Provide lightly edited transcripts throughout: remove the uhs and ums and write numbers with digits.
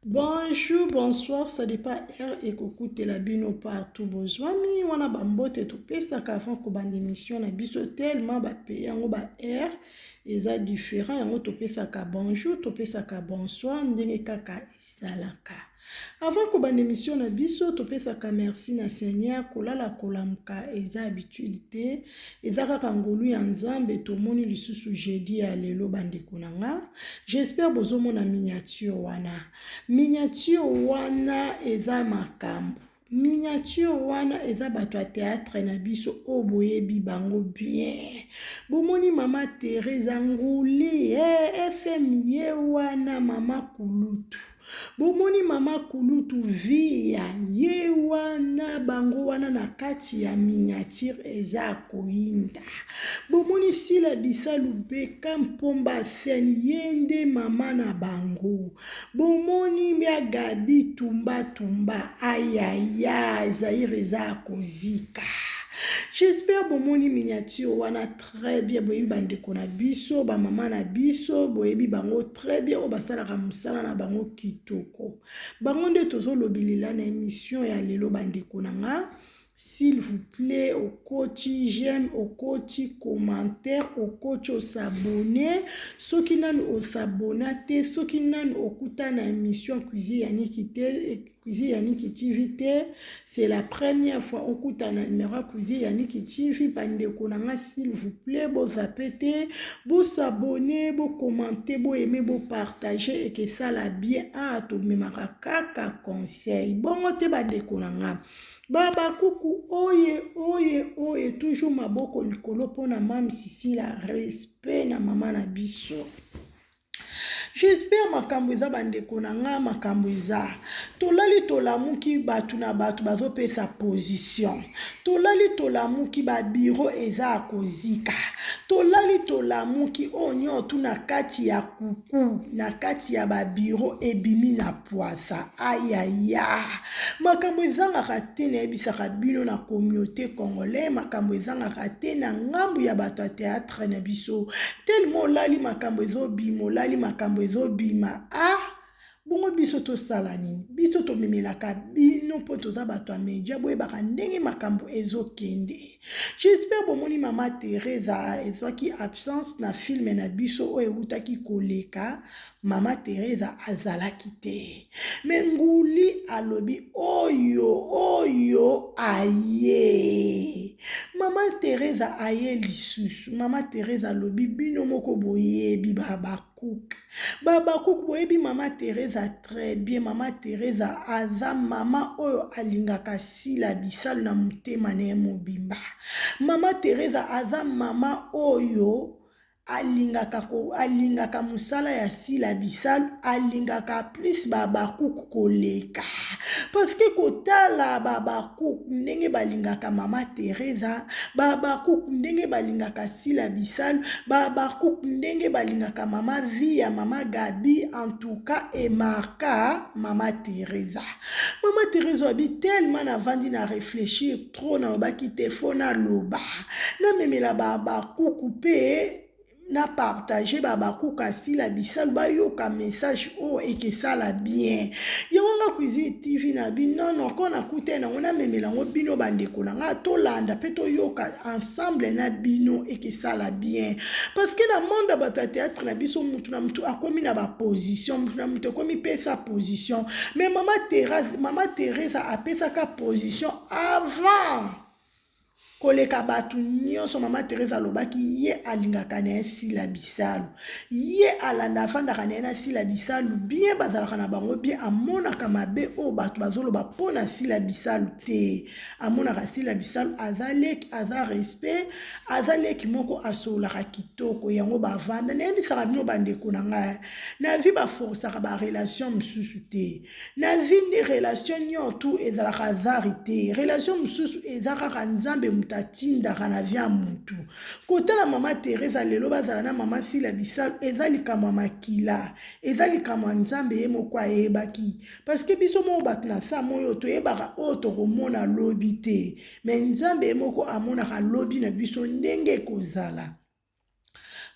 Bonjour, bonsoir, ça dépend heure ekokutela bino partout bozwami wana bambote topesaka avant kobanda émission na biso tellement bapaye yango ba heure eza différent yango topesaka bonjour topesaka bonsoir ndenge kaka ezalaka avant kobanda émission na biso topesaka merci na seigneur kolala kolamuka eza habitude te eza kaka ngolu ya nzambe tomoni lisusu jeudi ya lelo bandeko na nga j'espère bozomona miniature wana miniature wana eza makambo miniature wana eza bato ya théâtre na biso oyo boyebi bango bien bomoni mama Theresa nguli eh, fm ye wana mama kulutu Bomoni mama kulutu viya ye wana bango wana na kati ya miniature eza koyinda. Bomoni sila bisalu beka mpomba scène ye nde mama na bango. Bomoni ya Gabi tumba tumba ayaya Zaire eza kozika. J'espère bomoni miniature wana très bien boyebi bandeko na biso bamama na biso boyebi bango très bien oyo basalaka mosala na bango kitoko bango nde tozolobelela na émission ya lelo bandeko na nga s'il vous plaît okoti j'aime okoti commentaire okoti osabone soki nanu osabona te soki nanu okuta na émission cuisine ya niki te Cuisine Yaniki TV te c'est la première fois okutana numéro ya Cuisine Yaniki TV bandeko na nga s'il vous plaît bozape te bosabone bokommente boaime bopartage ekesala bien ah tomemaka kaka conseil bongo te bandeko na nga babakuku oye oye oye toujours maboko likolo mpona mame sisila respect na mama na biso J'espère makambo eza bandeko na nga makambo eza tolali tolamuki bato na bato bazopesa position tolali tolamuki babiro eza ya kozika tolali tolamuki oyo nyonso tu na kati ya kuku na kati ya babiro ebimi na pwasa ayaya makambo ezangaka te nayebisaka bino na communauté congolais makambo ezangaka te na ngambu ya bato ya théâtre na biso tellement olali makambo ezobima olali makambo ezobima ah bongo biso tosala nini biso tomemelaka bino mpo toza bato ya media boyebaka ndenge makambo ezokende j'espère bomoni mama Theresa ezwaki absence na filme na biso oyo ewutaki koleka mama Theresa azalaki te me nguli alobi oyo oyo aye mama Theresa aye lisusu mama Theresa alobi bino moko boyebi babakuk babakuk boyebi mama Theresa très bien mama Theresa aza mama oyo alingaka sila bisalu na motema na ye mobimba mama Theresa aza mama oyo alingaka ko alingaka mosala ya sila bisalu alingaka plus babakuk koleka parceke kotala babakuk ndenge balingaka mama Teresa babakuk ndenge balingaka sila bisalu babakuk ndenge balingaka mama via mama Gabi en tout cas emarka mama Teresa mama Teresa abi tellement navandi na réfléchir trop nalobaki te fo naloba namemela bakuku mpe na partage babakuka asila bisalu bayoka message oyo ekesala bien yango nga cuisine tv na bino noko nakuta nango namemela yango bino bandeko na nga tolanda mpe toyoka ensemble na bino ekesala bien parce que na monde ya bato ya théâtre na biso mutu na mutu akomi na baposition mutu na mutu akomi pesa position mais mama Theresa, mama Theresa apesaka position avant koleka bato nyonso mama Theresa alobaki ye alingaka na ye sila bisalu ye alanda afandaka na ye na sila bisalu bien bazalaka na bango bien amonaka mabe oyo bato bazoloba mpo na sila bisalu te amonaka sila bisalu aza leki aza respect aza leki moko asololaka kitoko yango bavanda nayebisaka bino bandeko na ngai na vie baforsaka barelation mosusu te Na vie nde relation niontu ezalaka hasard te. Relation mosusu eza kaka Nzambe moto atindaka na vie ya mutu. Kotala mama Theresa lelo bazala na mama Sila Bisalu eza likambo ya makila. Eza likambo ya Nzambe ye moko ayebaki. Parce que biso moko bato na sa moyo toyebaka oyo tokomona lobi te. Mais Nzambe ye moko amonaka lobi na biso ndenge ekozala.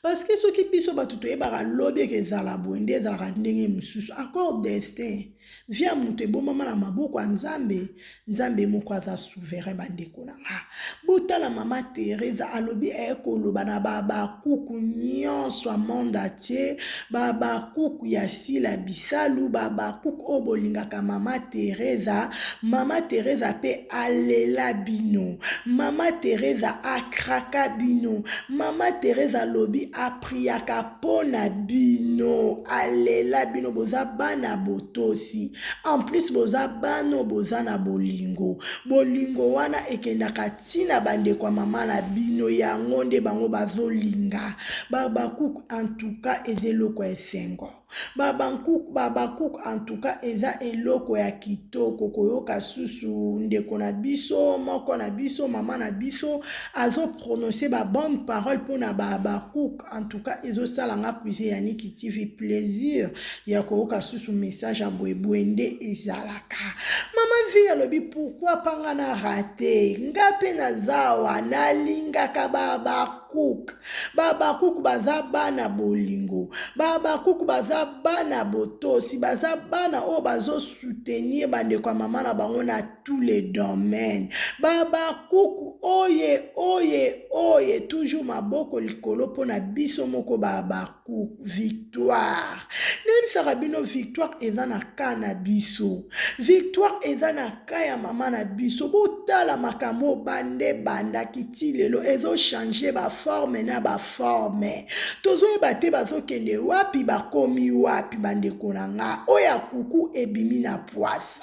Parce que soki biso bato toyebaka lobi eke ezala boye nde ezalaka ndenge mosusu. Accord destin. Vie ya moto ebombama na maboko ya Nzambe. Nzambe moko aza souverain bandeko na nga. Botala mama Teresa alobi aye koloba na babakuku nyonso ya monde entier, babakuku ya Sila Bisalu, babakuku oyo bolingaka mama Teresa. Mama Teresa pe alela bino. Mama Teresa akraka bino. Mama Teresa alobi apriaka mpo na bino, alela bino, boza bana botosi, en plus boza bana oyo boza na bolingo. Bolingo wana ekendaka ti na bandeko ya mama na bino, yango nde bango bazolinga. Barbakuk en tout cas eza eloko ya esengo. Babankuk Babakuk en tout cas eza eloko ya kitoko koyoka susu ndeko na biso moko na biso mama na biso azo prononcer ba bonne parole mpona Babakuk en tout cas ezosala nga cuisine ya Niki TV plaisir ya koyoka susu message ya boye boye nde ezalaka. Mama Vi alobi pourquoi pa nga na rate nga mpe nazawa nalingaka Babakuk Habakuk. Ba Habakuk baza bana bolingo. Ba Habakuk baza bana botosi, baza bana oyo bazo soutenir bandeko ya mama na bango na tous les domaines. Ba Habakuk oye oye oye toujours maboko likolo mpo na biso moko ba Habakuk. Victoire. Nayebisaka bino victoire eza na ka na biso. Victoire eza na ka ya mama na biso. Botala makambo oyo banda ebandaki ti lelo ezo changer ba forme na ba forme. Tozoyeba te bazokende wapi bakomi wapi bandeko na nga. Oyo ya kuku ebimi na pwasa.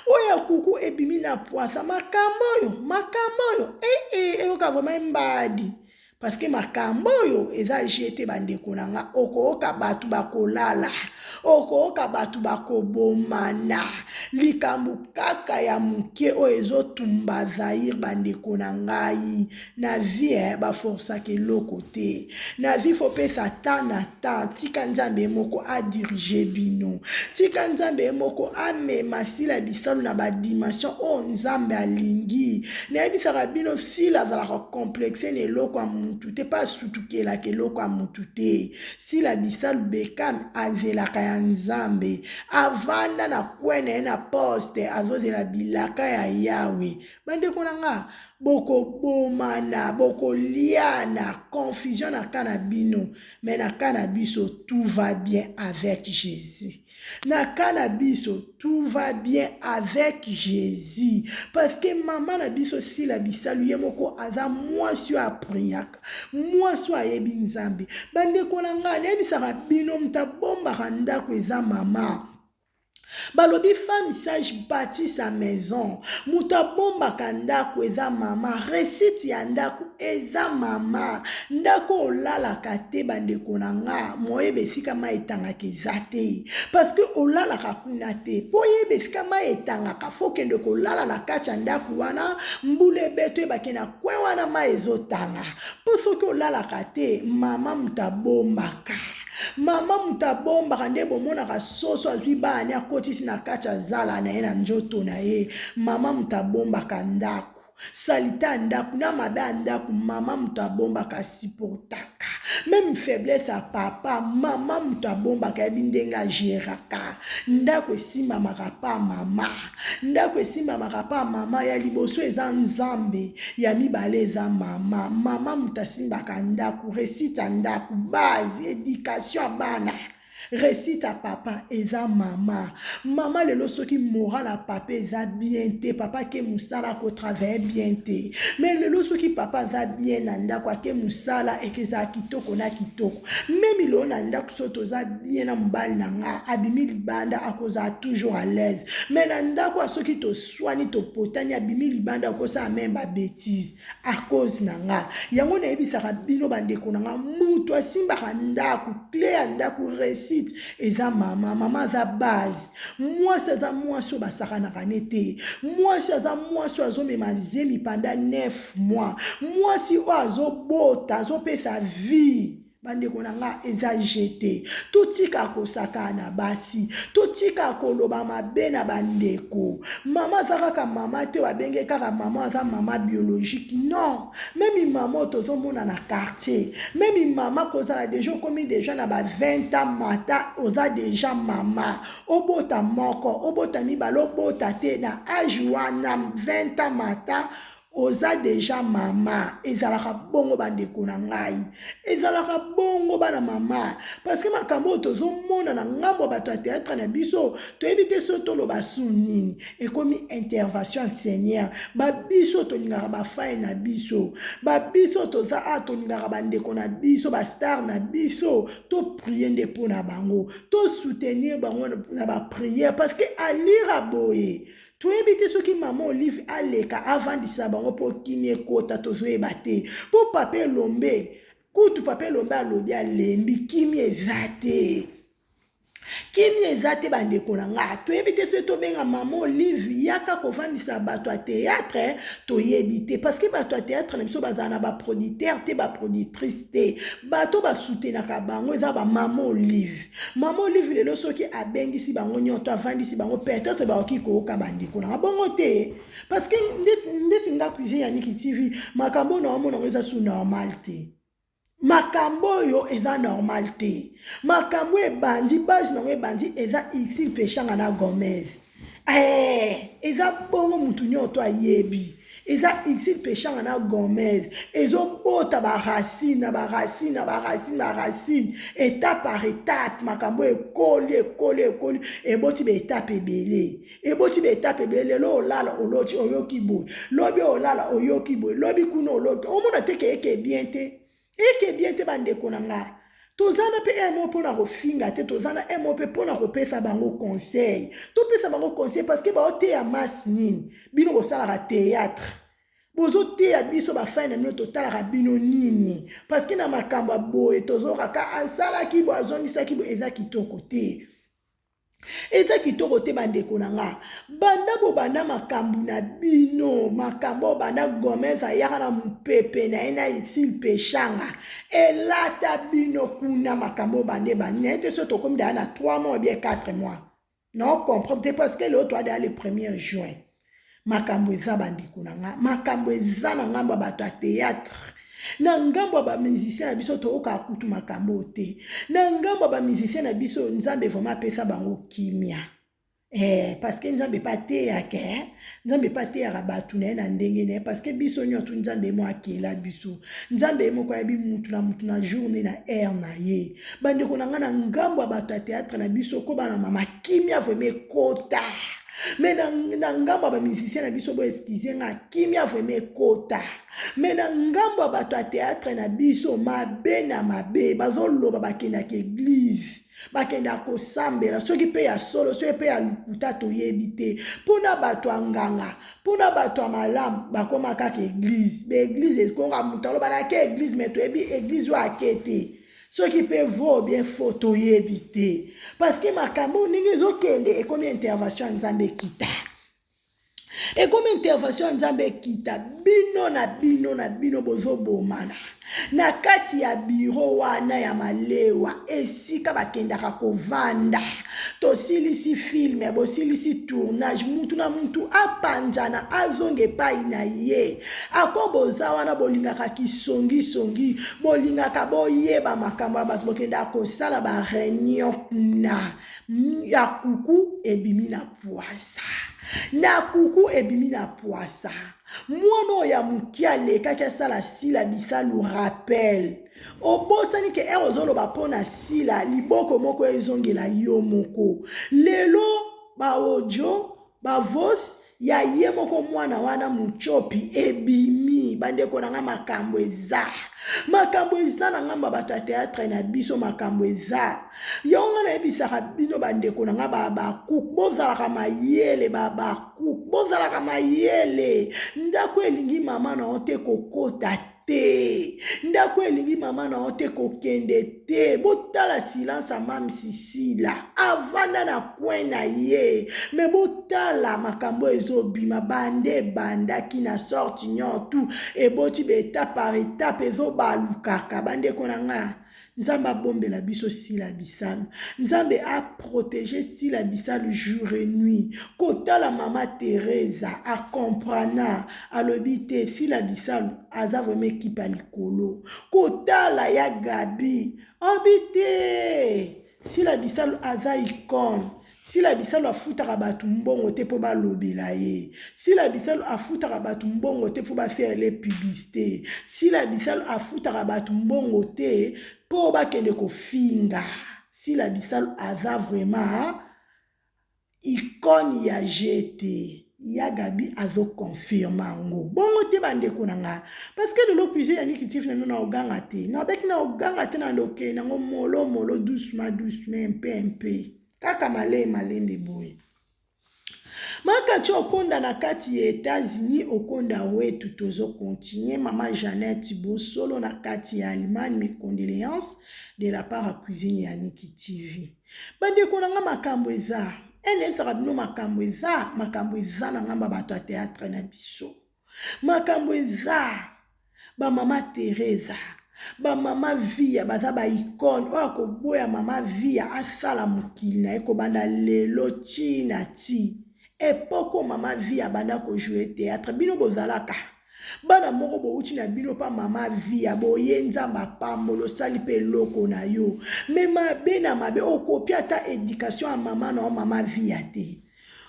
Oyo ya kuku ebimi na pwasa. Makambo oyo, makambo oyo. Eh eh eyoka vraiment mbadi. Parce que makambo oyo eza jeu te bandeko na nga, okooka bato bakolala, okooka bato bakobomana, likambo kaka ya moke oyo ezotumba Zaire bandeko na ngai. Na vie eh, baforsaka eloko te. Na vie faut pesa temps na temps, tika Nzambe ye moko adirige bino, tika Nzambe ye moko amema Sila Bisalu na ba dimension oyo Nzambe alingi. Nayebisaka bino Sila azalaka complexe na eloko ya mutu te pe asutukelaka eloko ya mutu te. Sila Bisalu Beckham azelaka ya Nzambe. Avanda na coin na ye na poste azozela bilaka ya Yahwe. Bandeko na nga bokobomana, bokoliana, confusion na cas na bino, mais na cas na biso tout va bien avec Jesus. Na cas na biso tout va bien avec Jesus parce que maman na biso Sila Bisalu ye moko aza mwasi oyo apriaka mwasi oyo ayebi Nzambe. Bandeko na ngai nayebisaka bino moto abombaka ndako eza mama. Balobi femme sage bâtit sa maison. Moto abombaka ndako eza mama. Recite ya ndako eza mama. Ndako olalaka te bandeko na nga, moyeba esika mai etangaka eza te. Parce que olalaka kuna te. Po oyeba esika mai etangaka, faut kende kolala na kati ya ndako wana, mbula ebeti oyeba ke na coin wana mai ezotanga. Po soki olalaka te, mama moto abombaka. Mama moto abombaka nde bomonaka soso azwi bana ne akotisi na kati ya zala na ye na nzoto na ye. Mama moto abombaka ndako. Salite ya ndako na mabe ya ndako mama moto abombaka asupportaka. Meme faiblesse ya papa mama moto abombaka ayebi ndenge ageraka. Ndako esimbamaka pa mama. Ndako esimbamaka pa mama ya liboso eza Nzambe, ya mibale eza mama. Mama moto asimbaka ndako, recite ya ndako, base, education ya bana. Recite ya papa eza mama. Mama lelo soki moral ya papa eza bien te, papa ake mosala ako travailler bien te. Mais lelo soki papa aza bien na ndako ake mosala ekezala kitoko na kitoko. Meme lelo na ndako soki toza bien na mobali na nga abimi libanda akozala toujours à l'aise. Mais na ndako soki toswani topotani abimi libanda akosala meme ba betises. à cause na nga yango nayebisaka bino bandeko na nga mutu asimbaka ndako cle ya ndako recite eza mama mama aza base mwasi aza mwasi oyo basakanaka ne te mwasi aza mwasi oyo azomema zemi panda 9 mois mwasi oyo azobota azopesa vie. Bandeko na nga, eza jeu te. Totika kosakana na basi, totika koloba mabe na bandeko. Mama aza kaka mama te, babenge kaka mama aza mama biologique. Non, meme mama oyo tozomona na quartier, meme mama kozala deja okomi deja na ba 20 ans mata, oza deja mama. Obota moko, obota mibale, obota te na age wana 20 ans mata, Oza dejà mama, ezalaka bongo ba ndeko na ngai, ezalaka bongo bana mama, parce que makambo oyo tozomona na ngambo ya bato ya theatre na biso, toyebi te soki toloba su nini. Ekomi intervention ya Seigneur. Ba biso tolingaka ba fans na biso, ba biso toza awa tolingaka ba ndeko na biso, ba star na biso, to prier nde mpo na bango, to soutenir bango na ba prière, parce que alira boye Toyebi te soki mama Olive aleka avandisa bango mpo kimia ekota, tozoyeba te. Mpo papa Elombe, kutu papa Elombe alobi alembi, kimia eza te. Kimia eza te bandeko na nga. Toyebi te soki tobenga mama Olive yaka kovandisa bato ya théâtre, toyebi te. Parce que bato ya théâtre na biso bazala na ba producteur te, ba productrice te. Bato basoutenaka bango eza ba mama Olive. Mama Olive lelo soki abengisi bango nyonso avandisi bango peut-être bakoki kooka bandeko nanga bongo te, parce que ndeti, ndeti nga cuisine ya Niki TV, makambo oyo naomona yango eza su normal te. Makambo oyo eza normal te. Makambo ebandi base nango ebandi eza Ursule Peshanga na Gomez. Eh, eza bongo mutu nyonso ayebi eza Ursule Peshanga na Gomez, ezobota baracine na baracine na baracine baracine, étape par étape. Makambo ekoli ekoli ekoli, eboti baetape ebele, eboti baetape ebele. Lelo olala oloti oyoki boye, lobi olala oyoki boye, lobi kuna oloti, omona te ke eke bien te, eke bien te. Bandeko na nga, toza na mpe emo mpona kofinga te, toza na emo mpe mpona kopesa bango conseil. Topesa bango conseil parce que baoteya masse nini? Bino bosalaka théâtre, bozoteya biso bafai na bino, totalaka bino nini? Parce que na makambo ya boye tozokaka asalaki boye, azongisaki boye, eza kitoko te, eza kitoko te. Bandeko na nga, banda bobanda makambo na bino, makambo oyo banda Gomez ayaka na mopepe na ye na Ursule Peshanga, elata bino kuna. Makambo oyo banda ebandi, naye te so tokomi daya na 3 mois bien 4 mois, na comprendre te, parce que lelo toa daya le 1er juin. Makambo eza, bandeko na nga, makambo eza na ngambo ya bato ya théâtre. Na ngambo ya bamusicien na biso, toyokaka kutu makambo te. Na ngambo ya bamusicien na biso, Nzambe vraiment apesa bango kimia. Parce que Nzambe epe ateyaka, Nzambe epe ateyaka bato na ye na ndenge na ye, parce que biso nyonso Nzambe mo akela biso. Nzambe ye moko ayebi mutu na mutu na journée na heure na ye. Bandeko na ngai, na ngambo ya bato ya théâtre na biso, kobana mama kimia vraiment ekota. Mais na ngambo ya bamusicien na biso, bo excuse nga, kimia vraiment ekota. Mais na ngambo ya bato ya théâtre na biso, mabe na mabe bazoloba, bakendaka église, bakendaka kosambela, soki mpe ya solo, soki mpe ya lokuta, toyebi te. Mpona bato ya nganga, mpona bato ya malamu, bakóma kaka église. Baeglise ekonga, moto aloba nake église, mais toyebi église oyo ake te, soki mpe vrai bien faux, toyebi te. Parce que makambo ndenge ezokende, ekomi intervention ya Nzambe ekita, ekomi intervention ya Nzambe ekita. Bino na bino na bino bozobomana na kati ya biro wana ya malewa, esika bakendaka kovanda. Tosilisi film, bosilisi tournage, mutu na mutu apanzana, azonga epai na ye. Ako boza wana, bolingaka kisongisongi, bolingaka boyeba makambo ya bato, bokendaka kosala bareunion kuna ya kuku. Ebimi na pwasa na kuku, ebimi na pwasa. Mwana oyo ya moke alekaki asala Sila Bisalu rappel. Obosani ke ere ozoloba mpo na Sila, liboko moko ezongela yo moko. Lelo baaudio bavos ya ye moko mwana wana Muchopi ebimi. Bandeko na nga, makambo eza, makambo eza na ngambo ya bato ya théâtre na biso, makambo eza. Yango nga nayebisaka bino, bandeko na nga, babacook, bozalaka mayele, babacook, bozalaka mayele. Ndako elingi mama na yo te, kokota te. Ndako elingi mama na yo te, kokende te. Botala silence ya mame Sisila, avanda na coin na ye. Me botala makambo ezobima. Bande ebandaki na sorte nyonso, eboti baétape par étape, ezobalukaka. Bandeko na nga, Nzambe abombela biso Sila Bisalu. Nzambe a protéger Sila Bisalu jour et nuit. Kotala mama Teresa a comprena alobi te Sila Bisalu aza vraiment équipe ya likolo. Kotala ya Gabi obi te Sila Bisalu aza icône. Sila Bisalu afutaka bato mbongo te mpo balobela ye. Sila Bisalu afutaka bato mbongo te mpo basalela publicité. Sila Bisalu afutaka bato mbongo te mpo bakende kofinga. Sila Bisalu aza vraiment icône ya GT. Ya Gabi azo confirme yango bongo te bandeko na nga parce que lelo cuisine ya Niki TV na bino na oganga te na beki na oganga te na ndoke nango molo molo doucement doucement mpe mpe kaka malembe malembe boye. Makati okonda na kati ya États-Unis okonda wetu tozo continuer. Mama Jeannette Bosolo na kati ya Allemagne, mes condoléances de la part ya cuisine ya Niki TV. Bandeko na nga makambo eza eneyebisaka bino makambo eza makambo eza na ngamba bato ya théâtre na biso makambo eza bamama Teresa bamama Via baza baicône oyo akoboya mama Via asala mokili na ye kobanda lelo ti na ti epoko mama Via abanda kojouer théâtre bino bozalaka bana moko bouti na bino mpa mama Via boye Nzambe apambola osali mpe eloko na yo me mabe na mabe okopi ata éducation ya mama na yo mama Via te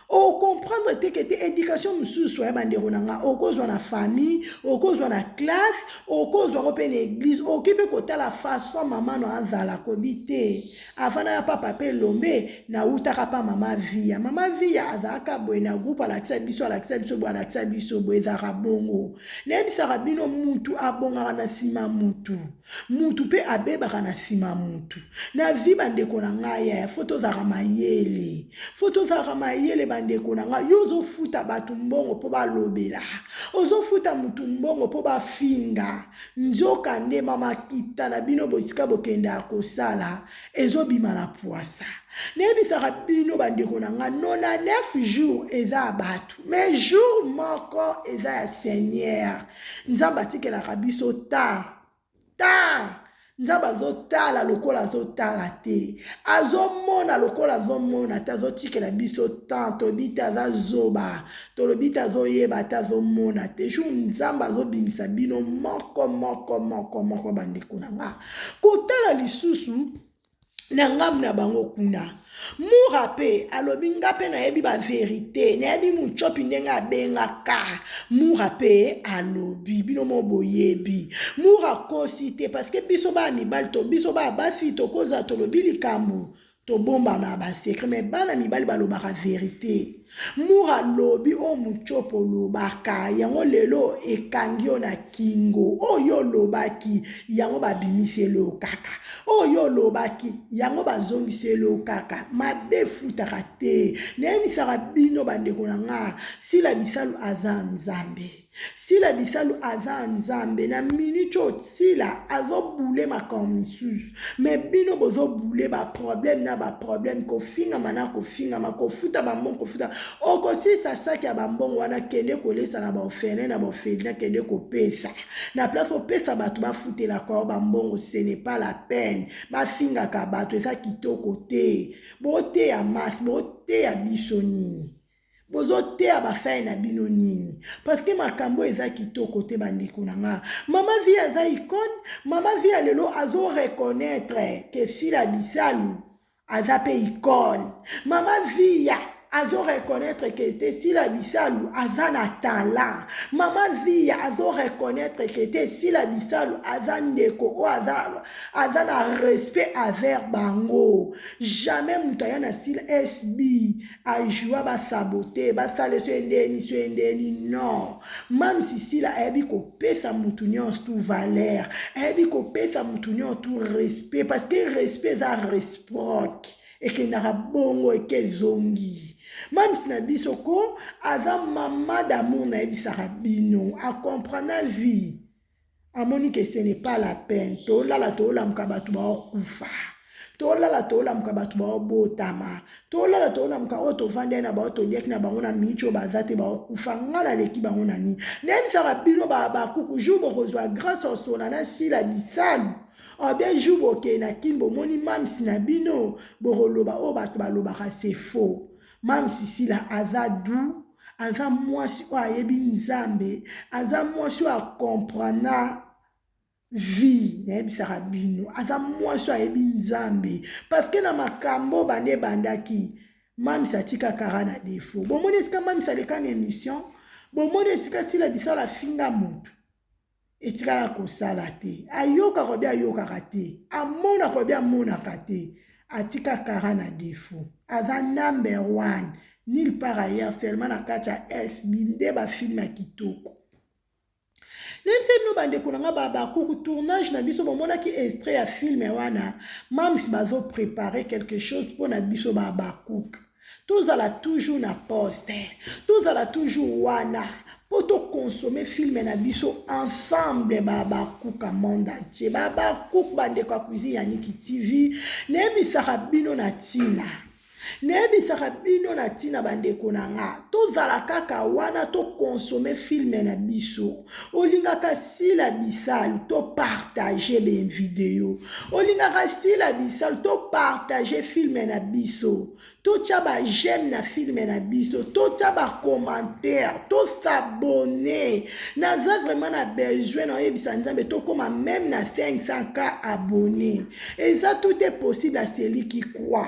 ocomprendre te ke te éducation mosusu ya bandeko na nga okozwa na famille, okozwa na classe, okozwa yango mpe na église. Okoki mpe kotala façon mama no azala kobi te avant ya papa mpe elombe nawutaka mpa mama Via. Mama Via azalaka boye na groupe, alakisa biso, alakisa biso boye, alakisa biso boye, ezalaka bongo. Nayebisaka bino mutu abongaka na nsima mutu, mutu mpe abebaka na nsima mutu na vie. Bandeko na ngai ya faut tozalaka mayele, faut tozalaka mayele. Bandeko na ngai, yo ozofuta bato mbongo mpo balobela, ozofuta mutu mbongo mpo bafinga, nzoka nde mama kita na bino bosika bokendaka kosala ezobima na pwasa. Nayebisaka bino bandeko na ngai, 99 jour eza ya bato mais jour moko eza ya Seigneur. Nzambe atikelaka biso temps temps. Nzambe azotala lokola azotala te, azomona lokola azomona te, azotikela biso temps. Tolobi te aza zoba, tolobi te azoyeba te, azomona te. Jour Nzambe azobimisa bino moko moko moko moko. Bandeko na nga, kotala lisusu na ngambu na bango kuna, Mura mpe alobi nga mpe nayebi bavérité, nayebi Mutsopi ndenge abengaka Mura mpe alobi bino mo boyebi Mura kosi te parce que biso baya mibali to biso baya basi tokozala tolobi likambo tobombana basecret mais bana mibali balobaka vérité. Mura alobi oyo Mutsopi olobaka yango lelo ekangi yo na kingo. Oyo olobaki yango babimiseli yo kaka, oyo olobaki yango bazongiseli yo kaka. Mabe efutaka te. Nayebisaka bino bandeko na nga, Sila Bisalu aza Nzambe. Sila Bisalu aza Nzambe. Na minute oyo Sila azobule makambo misusu mais bino bozobule baproblème na baproblème, kofingama na kofingama, kofuta bambongo, kofuta. Okosilisa saki ya bambongo wana, kende kolesa na baorphelin na baorphelinat, kende kopesa na place opesa bato bafutelaka yo bambongo. Ce n'est pas la peine bafingaka bato, eza kitoko te. Boteya masi, boteya biso nini? Bozoteya bafai na bino nini? Parce que makambo eza kitoko te. Bandeko na nga, mama Vie aza icône. Mama Vie ya lelo azoreconnaître ke Sila Bisalu aza mpe icône. Mama Via azoreconnaître ke te Sila Bisalu aza na talent. Mama Via azoreconnaître ke te Sila Bisalu aza ndeko oyo aza, aza na respect envers bango. Jamais moto aya na Sila SB ajoua basabote basala so endeni so endeni. Non, même si Sila ayebi kopesa mutu nyonso tu valeur, ayebi kopesa mutu nyonso tu respect parce que respect eza réciproque, ekendaka bongo eke ezongi. Mamisi na biso ko aza mama d'amour. Nayebisaka bino, acomprendre vie, amoni ke ce n'est pas la peine. Tolala tolamuka bato baokufa, tolala tolamuka bato baobotama, tolala tolamuka oyo tovandai na bao toliaki na bango na miniti oyo baza te baokufa. Nga naleki bango na nini? Nayebisaka bino bakuku, jour bokozwa grâce osola na Sila Bisalu. Obien jour bokei na Kin, bomoni mams na bino, bokoloba oyo bato balobaka c'est faux. Mams Sila aza doux, aza mwasi oyo ayebi Nzambe, aza mwasi oyo acomprena vie. Nayebisaka bino, aza mwasi oyo ayebi Nzambe, parce que na makambo bande ebandaki, Mams atika kara na défaut. Bomoni esika Mams aleka na émission, bomoni esika Sila Bisala afinga motu, etikala kosala te. Ayokaka obi ayokaka te, amonaka obi amonaka te, atika kara na défaut. Aza number one nulle part ailleurs, seulement na kati ya SB nde bafilm ya kitoko. Nayebisa bino, bandeko na nga bakuku, tournage na biso, bomonaki extrait ya film wana. Mams bazoprépare quelque chose mpona biso babakuku. Tozala toujours na poste, tozala toujours wana mpo toconsommer film na biso ensemble. Babakuka monde entier, babakuku, bandeko ya Cuisine Yaniki TV, nayebisaka bino na ntina, nayebisaka bino na ntina, bandeko na nga, tozala kaka wana, toconsommer film na biso. Olingaka Sila Bisalu, topartager bavideo. Olingaka Sila Bisalu, topartager film na biso, totya baj'aime na film na biso, totya bacommentaire, tos'abonner. Naza vraiment na besoin na oyebisa Nzambe tokóma même na 500K abonné. Eza tout est possible à celui qui croit.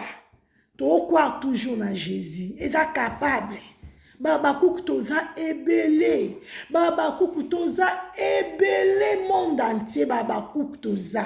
Tocroire toujours na Jésus, eza capable. Babakuku toza ebele, babakuku toza ebele monde entier, babakuku toza.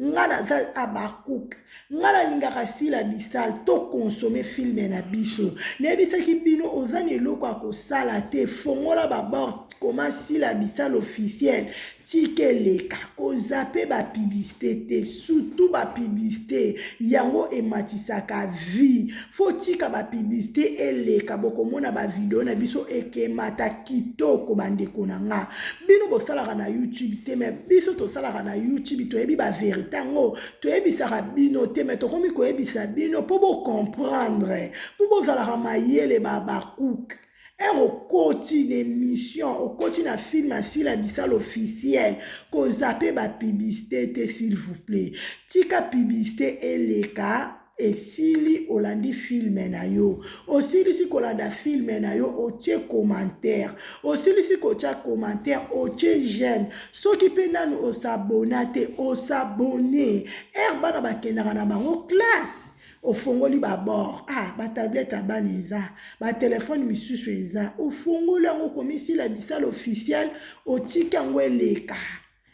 Nga naza abakuku, nga nalingaka Sila Bisal. Toconsommer film na biso. Nayebisaki bino, oza na eloko ya kosala te, fongola babord, koma Sila Bisal officiel, tika eleka. Kozape bapublicité te, surtout bapublicité yango ematisaka vie. Faut tika bapublicité eleka, bokomona bavideo na biso ekemata kitoko. Bandeko na nga, bino bosalaka na YouTube te, mais biso tosalaka na YouTube, toyebi bavérité yango. Toyebisaka bino te, mais tokomi koyebisa bino mpo bocomprendre, mpo bozalaka mayele. Babakuke ere okoti na émission, okoti na film Asila Bisala officiel, kozape bapublicité te, s'il vous plaît. Tika publicité eleka, esili, olandi film na yo. Osilisi kolanda film na yo, otie commentaire. Osilisi kotia commentaire, otie j'aime. Soki mpe nanu os'abonner te, os'abonner. Ere bana bakendaka na bango classe, ofongoli babord, ah, batablette ya bana eza, batelefone misusu eza, ofongoli yango, okomi Sila Bisala officiel, otiki yango eleka.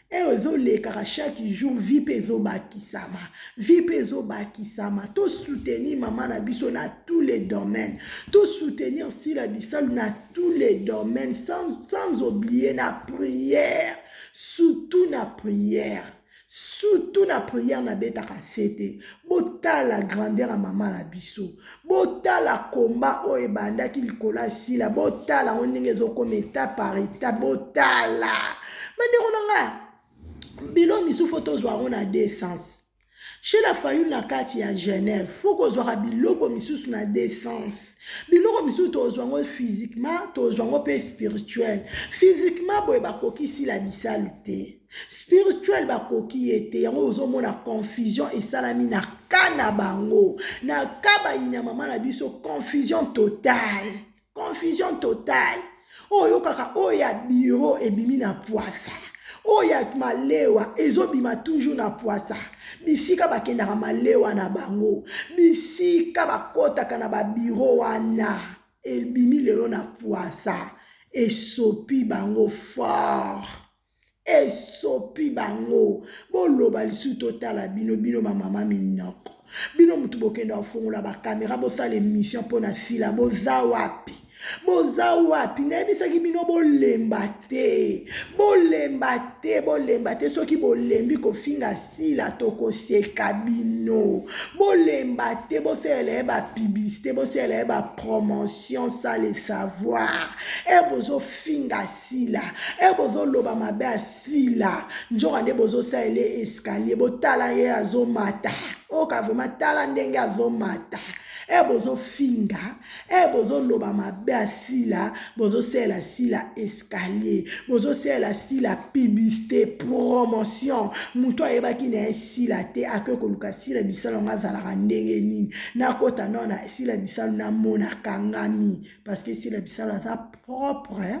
Ere ezolekaka chaque jour, vie mpe ezobakisama, vie mpe ezobakisama. Tosoutenir mama na biso na tous les domaines, tosoutenir Sila Bisalu na tous les domaines, sans oublier na prière, surtout na prière, surtout na prière. Nabetaka se te. Botala grandeur ya mama na biso, botala komba oyo ebandaki likolo ya Sila, botala yango ndenge ezokoma étape par étape. Botala, bandeko na nga, bilo misusu faut tozwa yango na deux sens. Chez la Fayulu na kati ya Genève, faut kozwaka biloko misusu na deux sens. Biloko misusu tozwa yango physiquement, tozwa yango mpe spirituel. Physiquement boye bakoki Sila Bisalu te, spirituel bakoki ye te. Yango ozomona confusion esalami na ka na bango, na ka bayina mama na biso. Confusion totale, confusion totale. Oyo kaka oyo ya bureau ebimi na pwasa, oyo ya malewa ezobima toujours na pwasa. Bisika bakendaka malewa na bango, bisika bakɔtaka na babureau wana, ebimi lelo na pwasa. Esopi bango fort, esopi bango. Boloba lisusu, totala bino. Bino bamama minoko, bino motu bokenda kofongola bacaméra, bosala émission mpo na Sila. Boza wapi? Boza wapi? Nayebisaki bino, bolemba te, bolemba te, bolemba te. Soki bolembi kofinga Sila, tokoseka bino. Bolemba te, bosalela ye bapublicité, bosalela ye bapromotion sans le savoir. E bozofinga Sila, e bozoloba mabe ya Sila, nzoka nde bozosalela escalier. Botala ye azomata, oka vraiment, tala ndenge azomata. E bozofinga, e bozoloba mabe ya Sila, bozosalela Sila escalier, bozosalela Sila publicité, promotion. Moto ayebaki na ye Sila te, akoki koluka Sila Bisalu yango azalaka ndenge nini? Nakota nao na Sila Bisalu namona kangami, parce que Sila Bisalu aza propre,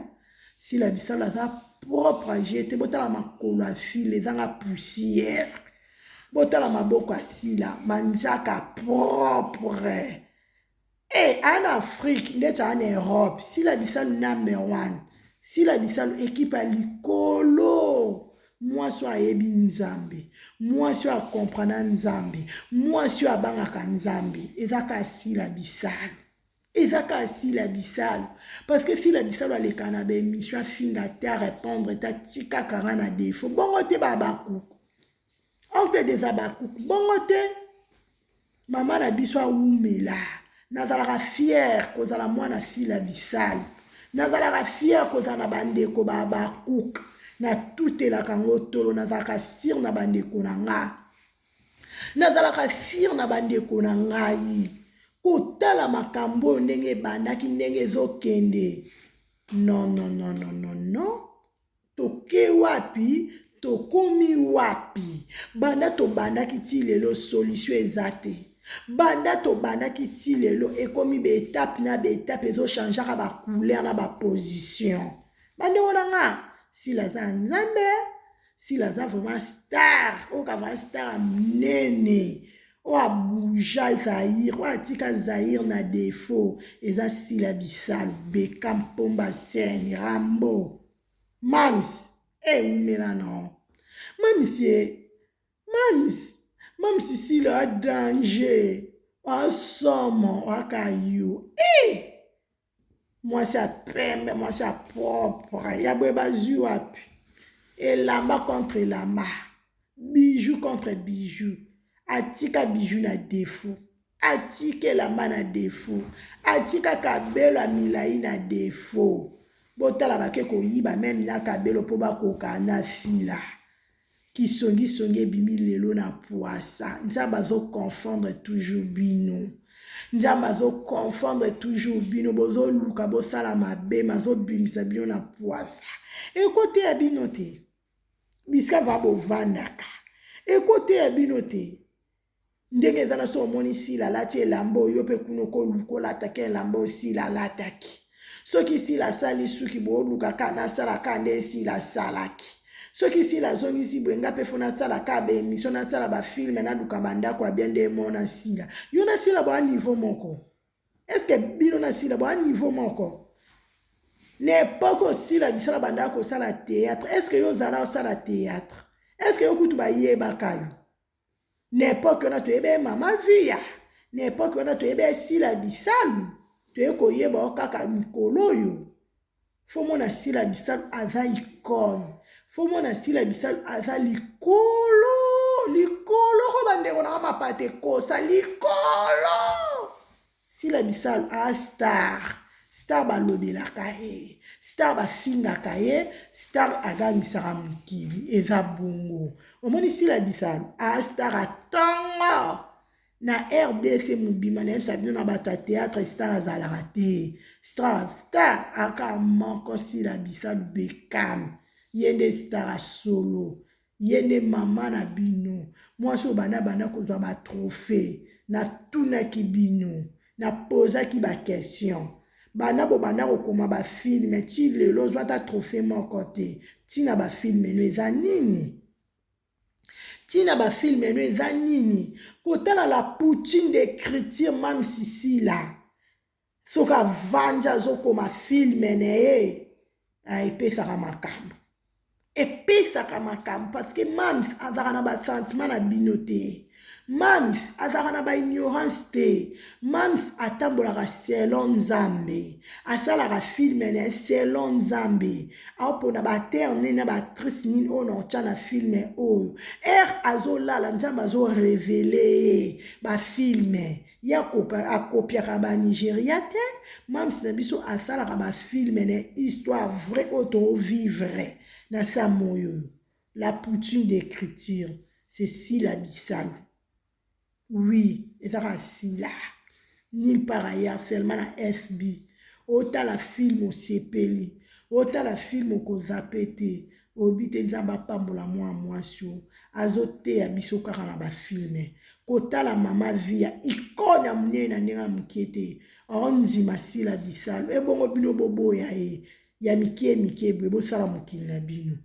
Sila Bisalu aza propre aje te. Botala makolo ya Sila ezanga poussière, botala maboko ya Sila manzaka propre. E aya na Afrique ndeti aya na Europe. Sila Bisalu number one, Sila Bisalu ekipe ya likolo. Mwasi oyo ayebi Nzambe, mwasi oyo akomprena Nzambe, mwasi oyo abangaka Nzambe, eza kaka Sila Bisalu. Eza kaka Sila Bisalu, parce que Sila Bisalu aleka na baémission, afinga te, arépondre te, atikaka nga na défaut. Bongo te babakuku, oncle des abakuku, bongo te. Mama na biso awumela. Nazalaka fier kozala mwana Sila Bisalu, nazalaka fier kozala na bandeko babakuku, natutelaka yango tolo. Nazalaka sire na bandeko na nga, nazalaka fier na bandeko na ngai. Kotala makambo oyo ndenge ebandaki, ndenge ezokende, non, non, non, non, non, non. Toke wapi? Tokomi wapi? Banda tobandaki ti lelo, solution eza te. Banda tobandaki ti lelo, ekomi baétape na baétape, ezochangeaka bacouleur na baposition. Bandeko na nga, Sila aza ya Nzambe. Sila aza vraiment star oyo ka vraiment star ya monene, oyo abuja Zaire, oyo atika Zaire na défaut, eza Sila Bisalu. Beka Mpomba Sene Rambo Mams ewumela no mams ye mams mams Sila a danger, asomo aka yo e mwasi ya pembe, mwasi ya propre ya boye, bazwi wapi? Elamba contre elamba, bijou contre bijou. Atika bijou na défaut, atika elamba na défaut, atika kabelo ya milai na défaut. Botala, bake koyiba même na kabelo mpo bakoka na Sila. Kisongisongi ebimi lelo na poisa. Nzambe azoconfondre toujours bino, Nzambe azoconfondre toujours bino. Bozoluka bosala mabe, mazobimisa bino na poisa. Ekoteya bino te bisika va bovandaka, ekoteya bino te ndenge eza na so. Omoni Sila alati elamba oyo mpe kuna okoluka olataki elamba oyo Sila alataki. Soki Sila asali suki, booluka ka nasala ka nde Sila asalaki. Soki Sila azongisi boye, nga mpe faut nasala ka baémission, nasala bafilm, naluka bandako ya bien nde emona Sila. Yo na Sila boa niveau moko? Est-ce bino na Sila boa niveau moko? Na époque osila bisala bandaka kosala théâtre, est-ce yo ozala osala théâtre? Est-ce yo kutu bayebaka yo? Na époque wana toyebi ye mama Via, na époque wana toyebi Esila Bisalu. Toye koyeba o kaka mikolo oyo. Faut mona Sila Bisalu aza icône, faut mona Sila Bisalu aza likolo, likolo ko bandeko nanga mapata ekosa likolo. Sila Bisalu a star, star balobelaka ye, star bafingaka ye, star agangisaka mokili. Eza bongo. Omoni Sila Bisalu a star atongo na RDC mobima. Nayebisa bino, na bato ya théâtre, star azalaka te. Star, star aka moko, Sila Bisalu Bekam. Ye nde star asolo, ye nde mama na bino. Mwasi oyo banda banda kozwa batrophée, natunaki bino, napozaki baquestion, banda bobanda kokoma bafilm ti lelo, ozwa ata trophée moko te. Ntina bafilm no eza nini? Ntina bafilm no eza nini? Kotala la poutine d'écriture, Mam Sisila, soki avandi azokoma film na ye, epesaka makambo, epesaka makambo, parce que Mams azalaka na basentiment na bino te, Mams azalaka na baignorance te. Mams atambolaka selon Nzambe, asalaka film na ye selon Nzambe. Aopona baacteur nini na baactrice nini oyo na otya na film oyo. Ere azolala, Nzambe azorévéler ye bafilm ye. Akopiaka banigeria te. Mams na biso asalaka bafilm na histoire vrai oyo tovivre na sa moyo oyo. La poutine d'écriture, c'est Sila Bisalu. Oui, ezaka Sila. Nulle part ailleurs seulement na SB. Otala film osepeli. Otala film okozape te. Oyebi te Nzambe apambola mwa mwasi oyo. Azoteya biso kaka na ba filme. Kotala mama Viya icone ya monene na ndenge ya mokie te. Aondima Sila Bisalu. Ebongo bino boboya ye. Ya mikie mikie boye bosala mokili na bino.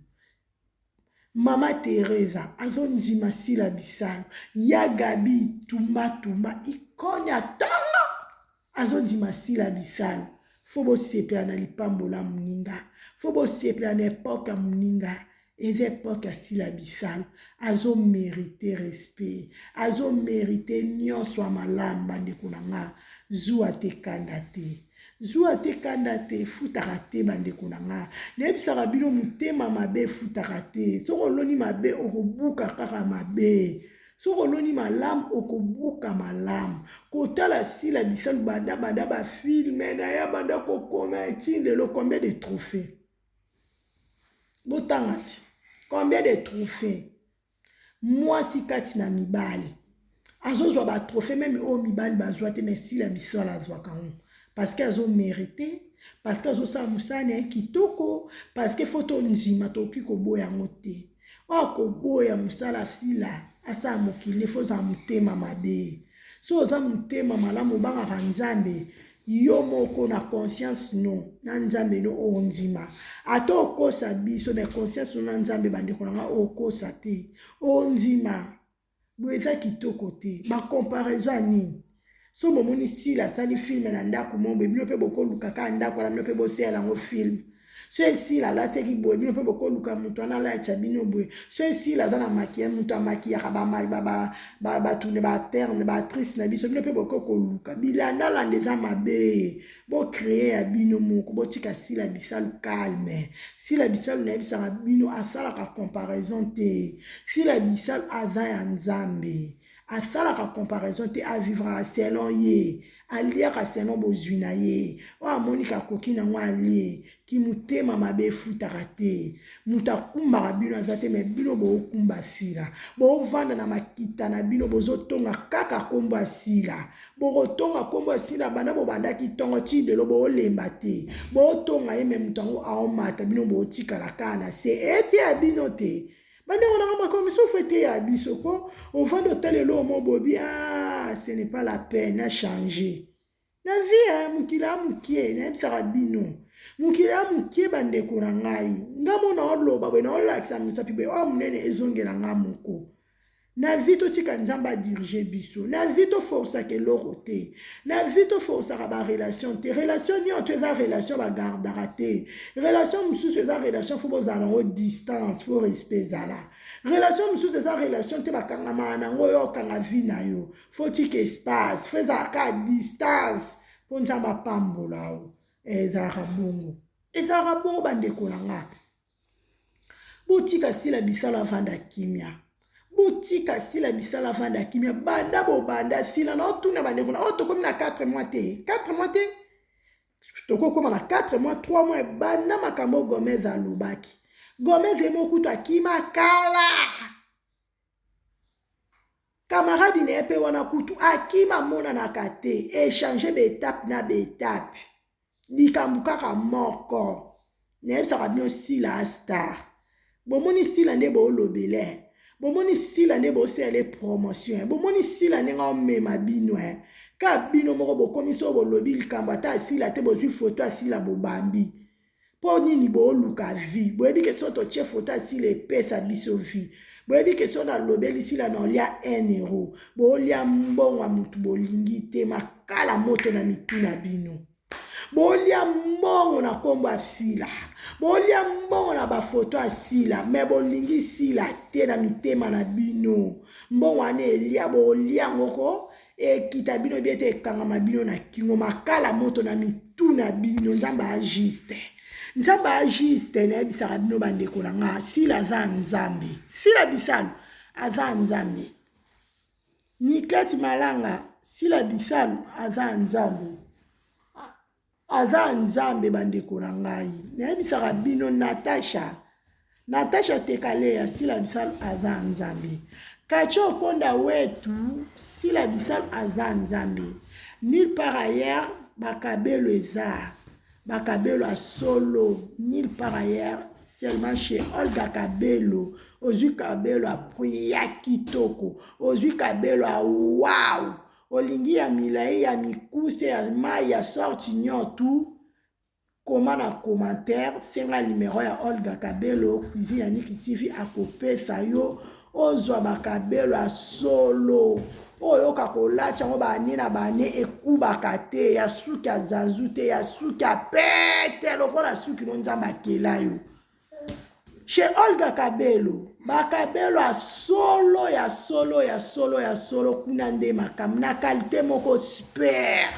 Mama Teresa azondima Sila Bisalu. Ya Gabi tumba tumba icone ya tongo azondima Sila Bisalu. Fo bosepela na lipambola moninga. Fo bosepela na epoque ya moninga. Eza epoque ya Sila Bisalu. Azo merite respect. Azo merite nyonso ya malamu bandeko na nga. Zuwa te kanda te. Zuwa te kanda te efutaka te bandeko na nga. Nayebisaka bino motema mabe efutaka te. Soki oloni mabe okobuka kaka mabe. Soki oloni malamu okobuka malamu. Kotala Sila Bisalu banda banda ba filme na ye banda kokoma ti lelo combien de trophées? Botanga ti combien de trophées? Mwasi kati na mibali azozwa ba trophée meme oyo mibali bazwa te mais Sila Bisalu azwaka yango parce que azo merite parce que azosala mosala na ye kitoko parce que faut tondima tokoki koboya yango te. Oyo akoboya mosala Sila asala mokili faut ozala motema mabe. Soki oza motema malamu obangaka Nzambe yo moko na conscience no na Nzambe no ondima ata okosa biso mais conscience no na Nzambe bandeko na nga okosa te ondima boye eza kitoko te ba comparaison ya nini so bomoni Sila asali film na ndako moko boye bino mpe bokoluka kaka ndako wana bino mpe bosala yango film so esila alataki boye bino mpe bokoluka moto wana alatisa bino boye so esila aza na makiye moto amakiyaka bato ne baaterne baactrice na biso bino mpe bokoki koluka bilandalanda eza mabe bocree ya bino moko botika Sila Bisalu calme Sila Bisalu nayebisaka bino asalaka comparaison te Sila Bisalu aza ya Nzambe asalaka comparaison te avivraka selon ye aliaka selon bozwi na ye oyo amoni kakoki nango alie kimotema mabe efutaka te moto akumbaka bino aza te me bino bookumba Sila boovanda na makita na bino bozotonga kaka nkombo ya Sila bokotonga nkombo ya Sila banda bobandaki ntongo ti lelo boolemba te bootonga ye me moto yango aomata bino bootikala kaka na se eteya bino te bandeko nanga makambo misusu eteya biso ko ovandi otala eloko mo bobi ah ce n'est pas la peine na changer na vie mokili ya mokie nayebisaka bino mokili ya mokie bandeko na ngai nga mo naoloba boye naolakisa mosapi boye oyo monene ezongela nga moko na vie totika Nzambe adirige biso na vie toforsaka eloko te na vie toforsaka barelation te relation nyonso eza relation bagardaka te relation mosusu eza relation fo bozala nango distance fo respect ezala relation mosusu eza relation te bakangamaka nango oyo okanga vie na yo fo tika espace fo ezalaka distance mpo Nzambe apambola yo ezalaka bongo ezalaka bongo bandeko na nga botika Sila Bisalu avanda kimia botika Sila Bisalu avanda kimia banda bobanda Sila na otuna bandeko na oyo tokomi na 4 mois te 4 mois te tokokoma na 4 mois 3 mois banda makambo Gomez alobaki Gomez ye mokutu akima kala camarade na ye mpe wana kutu akima amonanaka te échange baetape na baetape likambo kaka moko nayebisaka bino Sila star bomoni Sila nde boolobele bomoni Sila nde bosalele promotion bomoni Sila ndenge omema bino ka bino moko bokomi so bolobi likambo ata asila te bozwi foto asila bobambi mpo nini booluka vie boyebi ke so totie foto asila epesa biso vie boyebi ke so nalobeli Sila na olia 1 euro boolia mbongo ya motu bolingi te makala moto na mitu na bino bolia mbongo na nkombo ya Sila bolia mbongo na bafoto ya Sila me bolingi Sila te na mitema na bino mbongo wana elia bolia yango ko ekita bino bie te ekangama bino na kingo makala moto na mitu na bino Nzambe ajuste Nzambe ajuste nayebisaka bino bandeko na nga Sila aza Nzambe Sila Bisalu aza Nzambe Nikleti Malanga Sila Bisalu aza Nzambe aza Nzambe bandeko na ngai nayebisaka bino Natasha Natasha Tekaleya Sila Bisalu aza Nzambe Kachi Okonda wetu Sila Bisalu aza Nzambe. Nulle part ailleurs bakabelo eza bakabelo ya solo nulle part ailleurs seulement chez Olga Kabelo. Ozwi kabelo ya prix ya kitoko, ozwi kabelo ya wow, olingi ya milai, ya mikuse, ya mai, ya sorte nyonso. Koma na commentaire, senga numero ya Olga Kabelo, Cuisine ya Niki TV akopesa yo, ozwa bakabelo ya solo oyo oyoka kolati yango baane na baane, ekubaka te, ya suki ya zazu te, ya suki ya pete lokola suki no Nzambe akela yo. Chez Olga Kabelo, bakabelo ya solo, ya solo, ya solo, ya solo, kuna nde makambo na qualité moko super.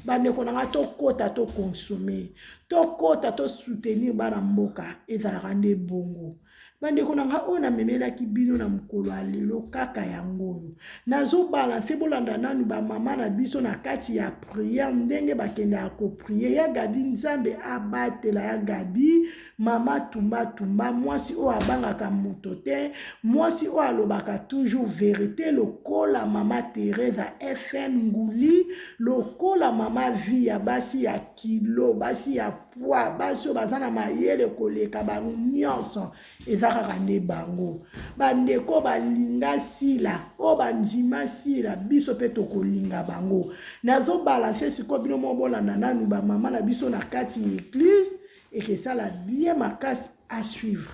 Bandeko na nga, tokota toconsommer, tokota tosoutenir bana mboka, ezalaka nde bongo. Bandeko na nga, oyo namemelaki bino na mokolo ya lelo kaka yango oyo nazobalancer. Bolanda nanu bamama na biso na kati ya prière, ndenge bakendaka koprier. Ya Gabi, Nzambe abatela ya Gabi, mama tumbatumba, mwasi oyo abangaka moto te, mwasi oyo alobaka toujours vérité, lokola mama Teresa FM Nguli, lokola mama Vi ya basi ya kilo, basi ya poids, basi oyo baza na mayele koleka bango nyonso. Eza kaka nde bango bandeko balinga Sila, oyo bandima Sila, biso mpe tokolinga bango. Nazobalancer sikoyo, bino moko bolanda nanu bamama na biso na kati ya église, ekesala bien makasi. À suivre.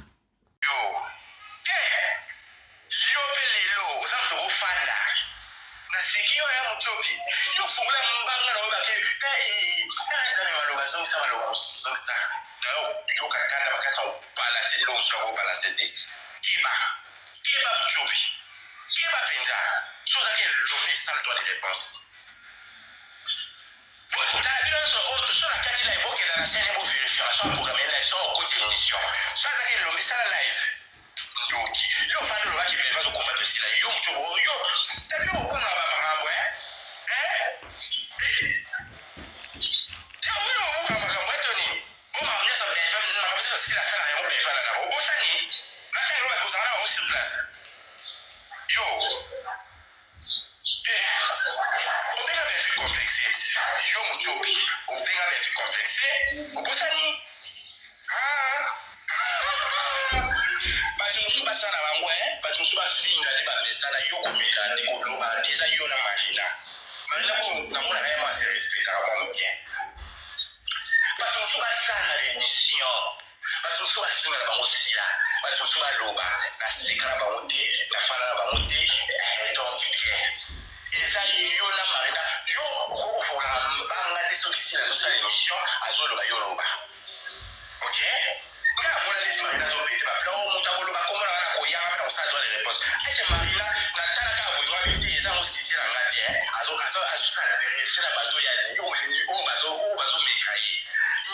Yo te, yo mpe lelo oza moto okofanda naseki yo ya Motiopi. Yo fungola mbanga na oyebake te tala Nzambe maloba, zongisa maloba mosusu, zongisa na yo. Yoka kanda makasi na kobalancer biloko mosusu, na kobalancer te. Keba, keba Motiopi, keba mpenza. So ozalaki elombe, esala droit de réponse. Tala bino nyonso oyo toso na kati live, bokenda na chaîne, bovérifier so aprogramme live, so okoti émission, so azalaki elombe, sala live. Ndoki yo, ofandi olobaki Belva azokombattre Sila. Yo moto yo, tabi okuna bamakambo. Yo oyo obuka makambo eto nini? Bo makambo nyonso Belva, makambo nyonso Sila asalaka yango, Belva alalaka. Obosani ntango elobaki ozala na bango sur place. Yo obenga Belvi complexe. Yo moto obenga Belvi complexe, obosani? Bato mosusu basala bango, bato mosusu bafinga nde bamesana. Yo komeka nde koloba nde eza yo na Marina. Marina ko namonaka ye mwasi respectaka mwa moke. Bato mosusu basala l'émission, bato mosusu bafinga na bango Sila, bato mosusu baloba, naseka na bango te, nafanda na bango te. Donc bien, eza yo na Marina. Yo okokofolaka mbanga te soki Sila azosala émission, azoloba, yo oloba ok. Nga namona neti Marina azopete bapla oyo moto akoloba kombo na nga na koyanga mpe na kosala droit de réponse. Ese Marina natalaka boye, nga te, eza yango sujet na nga te. Azos'adresser na bato ya oyo bazomeka ye.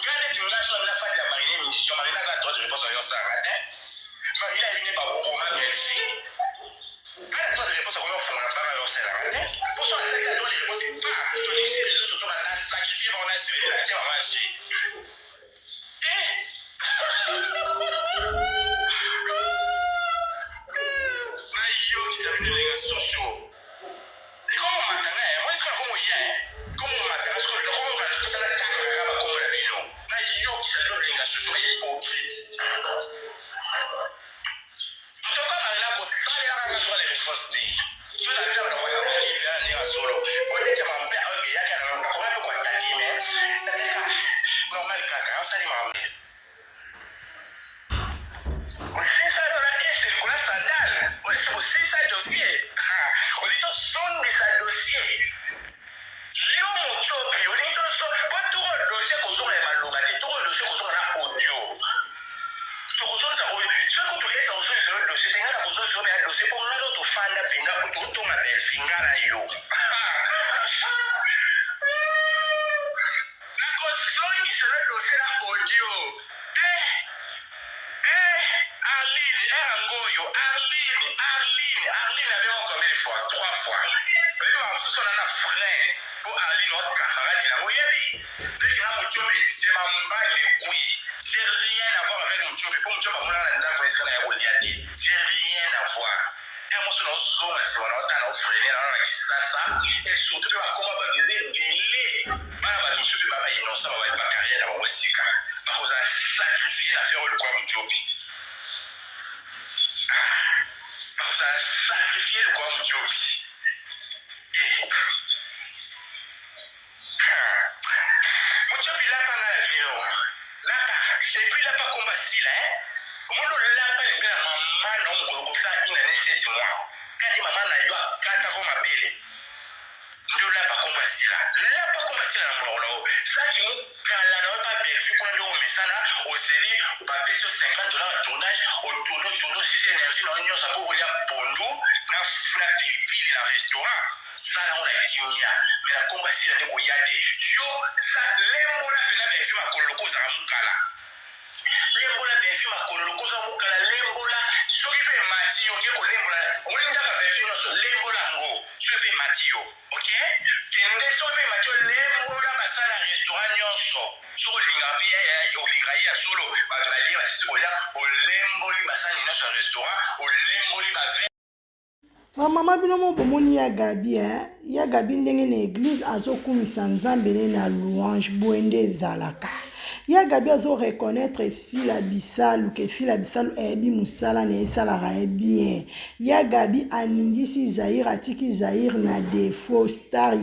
Nga neti nga so nafandi ya Marina émission, Marina aza droit de réponse oyo osalaka te. Marina yebi nde baboma Belfi, ana droit de réponse akoki kofungola mbanga oyo osalaka te. Poso azali na droit de réponse pa tolekisi réseau sociaux, bana sacrifie bango na gérer na tia bango age te. Nayokisa bino ndenge sociaux ekomo matanga moi sikoyo nakomoya komo matanga sikoyo nakomoka tosala tanga kaka bakombo na bino. Nayokisa bino bilinga sociaux, bahypocrite. Moto Marina kosalelaka nga droit de réponse te. So na bino na koattaquer mpe na ndenge solo po neti makambo mpe oyo eyaki, nakoma mpe koattaquer, mais nateka normal kaka osali makambo osisa na ese likolo ya sandale, ese osisa dossier, olingi tosongisa dossier. Yo Motiopi, olingi toso po toko dossier kozonga ya maloba te, toko dossier kozonga na audio, tokozongisa oyo. Soki kutu esa kozongisa yo dossier te, ngai na kozongisa yo ya dossier mpo ngai to tofanda mpenza totonga Belfi. Nga na yo nakozongisa yo dossier na audio. Arline, yango oyo Arline, Arline, Arline abenga combien de fois? Trois fois. Oyebi makambo mosusu wana na frein mpo Arline ocamarade nango. Oyebi neti nga Motiopi, je m'en bats les couilles, j'ai rien à voir avec Motiopi, mpo Motiopi amonaka na ndako esika na ya kolia te. J'ai rien à voir. Un moso naozonga nsima na otala naofrene na na kisasa et surtout mpe bakoma bato eza ebele bana bato mosusu mpe baba innocent babandi bacarrière na bango sika bakozala sacrifie na fere oyo lokola motiopi bakozala sacrifie lokola motiopi. Mutiopi lapa nga na bino lapa epuis lapa komba sila hein omoni olapa libe na mama na yo mokolo okokisaka une annee 7 mois kani mama na yo akatako mabele nde olapa komba sila lapa komba sila na monoko na yo saki mukala na yo pa Bellevue kuna nde omesana ozeli bapesi yo 50 dollars ya tournage otourne otourne osisi energie na yo nyonso apo okolia pondu na na pilipili na restaurant. Sala yango na kimia mais na kombo ya sila nde koya te yo sa lembola pena Bellevue makolo lokola ozalaka mukala lembola Bellevue makolo lokola oza mukala lembola soki pe emati yo oke kolembola omoni ndako ya Bellevue nionso lembola yango soki pe emati yo ok kende soki pe emati yo lembola basala ya restaurant nionso soki olingaka pe olingaka ye ya solo bato balie basisi kolia olemboli basani nionso ya restaurant olemboli ba Ba mama bino moko bomoni ya Gaby hein ya Gaby ndenge na eglise azokumisa nzambe ne na louange boye nde ezalaka ya Gaby azo reconnaitre Sila Bisalu ke Sila Bisalu ayebi musala na ye esalaka ye bien ya Gaby aningisi Zaire atiki Zaire na defaut star.